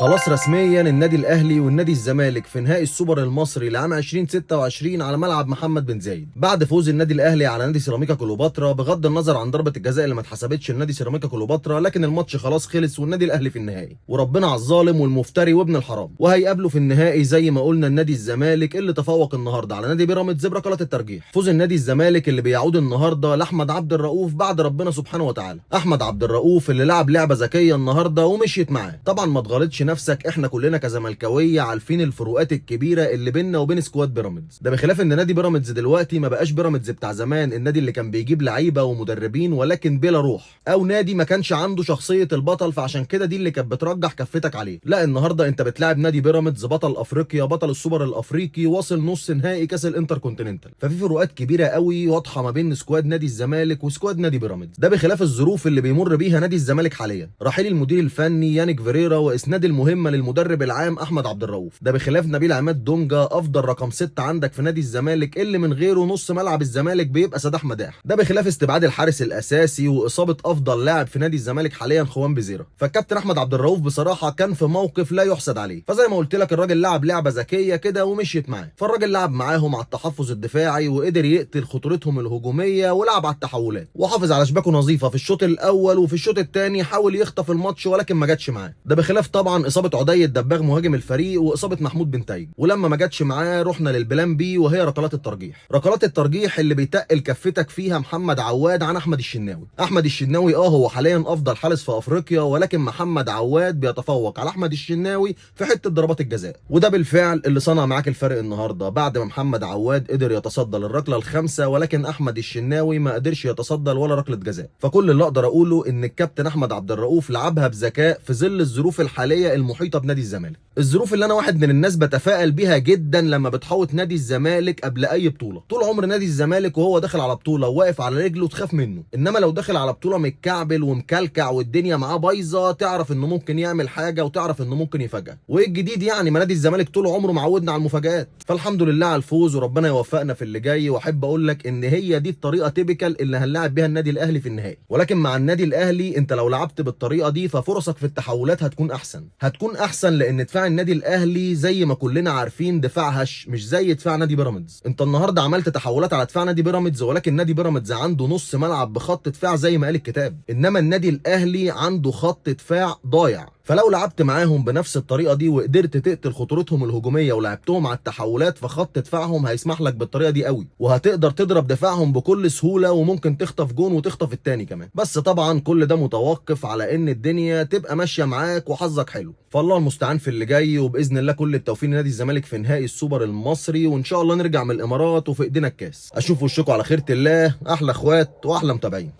خلاص رسميا النادي الاهلي والنادي الزمالك في نهائي السوبر المصري لعام 2026 على ملعب محمد بن زايد، بعد فوز النادي الاهلي على نادي سيراميكا كليوباترا. بغض النظر عن ضربه الجزاء اللي ما اتحسبتش لنادي سيراميكا كليوباترا، لكن الماتش خلاص خلص والنادي الاهلي في النهائي، وربنا على الظالم والمفتري وابن الحرام. وهيقابلوا في النهائي زي ما قلنا النادي الزمالك اللي تفوق النهارده على نادي بيراميدز بركلات الترجيح. فوز النادي الزمالك اللي بيعود النهارده لاحمد عبد الرؤوف بعد ربنا سبحانه وتعالى. احمد عبد الرؤوف اللي لعب لعبه ذكية النهارده ومشيت معاه. طبعا ما تغلطش نفسك، احنا كلنا كزملكاويه عارفين الفروقات الكبيرة اللي بيننا وبين squad بيراميدز. ده بخلاف ان نادي بيراميدز دلوقتي ما بقاش بيراميدز بتاع زمان، النادي اللي كان بيجيب لعيبة ومدربين ولكن بلا روح، او نادي ما كانش عنده شخصية البطل، فعشان كده دي اللي كانت بترجح كفتك عليه. لا، النهارده انت بتلاعب نادي بيراميدز بطل افريقيا، بطل السوبر الافريقي، واصل نص نهائي كاس الانتركونتيننتال. ففي فروقات كبيرة قوي واضحة ما بين squad نادي الزمالك و squad نادي بيراميدز. ده بخلاف الظروف اللي بيمر بيها نادي الزمالك حاليا، رحيل المدير الفني يانيك فيريرا واسناد المهمة للمدرب العام احمد عبد الرؤوف. ده بخلاف نبيل عماد دونجا افضل رقم 6 عندك في نادي الزمالك اللي من غيره نص ملعب الزمالك بيبقى سداح مداح. ده بخلاف استبعاد الحارس الاساسي واصابه افضل لاعب في نادي الزمالك حاليا خوان بيزيرا. فالكابتن احمد عبد الرؤوف بصراحة كان في موقف لا يحسد عليه. فزي ما قلت لك الراجل لعب لعبه ذكية كده ومشيت معاه. فالراجل لعب معاهم على التحفظ الدفاعي وقدر يقتل خطورتهم الهجومية ولعب على التحولات وحافظ على شباكه نظيفة في الشوط الاول، وفي الشوط الثاني حاول يخطف الماتش ولكن ما جاتش معاه. ده بخلاف طبعا اصابه عدي الدباغ مهاجم الفريق واصابه محمود بنتايج. ولما ما جاتش معاه رحنا لل plan B وهي ركلات الترجيح. ركلات الترجيح اللي بيتقل كفتك فيها محمد عواد عن احمد الشناوي. احمد الشناوي هو حاليا افضل حارس في افريقيا، ولكن محمد عواد بيتفوق على احمد الشناوي في حتة ضربات الجزاء، وده بالفعل اللي صنع معاك الفرق النهارده بعد ما محمد عواد قدر يتصدى للركله الخامسة، ولكن احمد الشناوي ما قدرش يتصدى ولا ركلة جزاء. فكل اللي اقدر اقوله ان الكابتن احمد عبد الرؤوف لعبها بذكاء في ظل الظروف الحالية المحيطة بنادي الزمالك، الظروف اللي انا واحد من الناس بتفائل بيها جدا لما بتحوط نادي الزمالك قبل اي بطوله. طول عمر نادي الزمالك وهو داخل على بطوله وواقف على رجله تخاف منه، انما لو داخل على بطوله متكعبل ومكلكع والدنيا معاه بايظة تعرف انه ممكن يعمل حاجة وتعرف انه ممكن يفاجئ. وايه الجديد يعني؟ ما نادي الزمالك طول عمره معودنا على المفاجآت. فالحمد لله على الفوز وربنا يوفقنا في اللي جاي. واحب اقول لك ان هي دي الطريقة typical اللي هنلاعب بيها النادي الاهلي في النهائي، ولكن مع النادي الاهلي انت لو لعبت بالطريقة دي ففرصك في التحولات هتكون احسن، هتكون احسن لان دفاع النادي الاهلي زي ما كلنا عارفين دفاع هش، مش زي دفاع نادي بيراميدز. انت النهارده عملت تحولات على دفاع نادي بيراميدز، ولكن نادي بيراميدز عنده نص ملعب بخط دفاع زي ما قال الكتاب، انما النادي الاهلي عنده خط دفاع ضايع. فلو لعبت معاهم بنفس الطريقة دي وقدرت تقتل خطورتهم الهجومية ولعبتهم على التحولات، فخط دفاعهم هيسمح لك بالطريقة دي قوي، وهتقدر تضرب دفاعهم بكل سهولة وممكن تخطف جون وتخطف التاني كمان. بس طبعا كل ده متوقف على ان الدنيا تبقى ماشية معاك وحظك حلو. فالله المستعان في اللي جاي، وباذن الله كل التوفيق لنادي الزمالك في نهائي السوبر المصري، وان شاء الله نرجع من الامارات وفي ايدينا الكاس. اشوف وشكم على خيرة الله، احلى اخوات واحلى متابعين.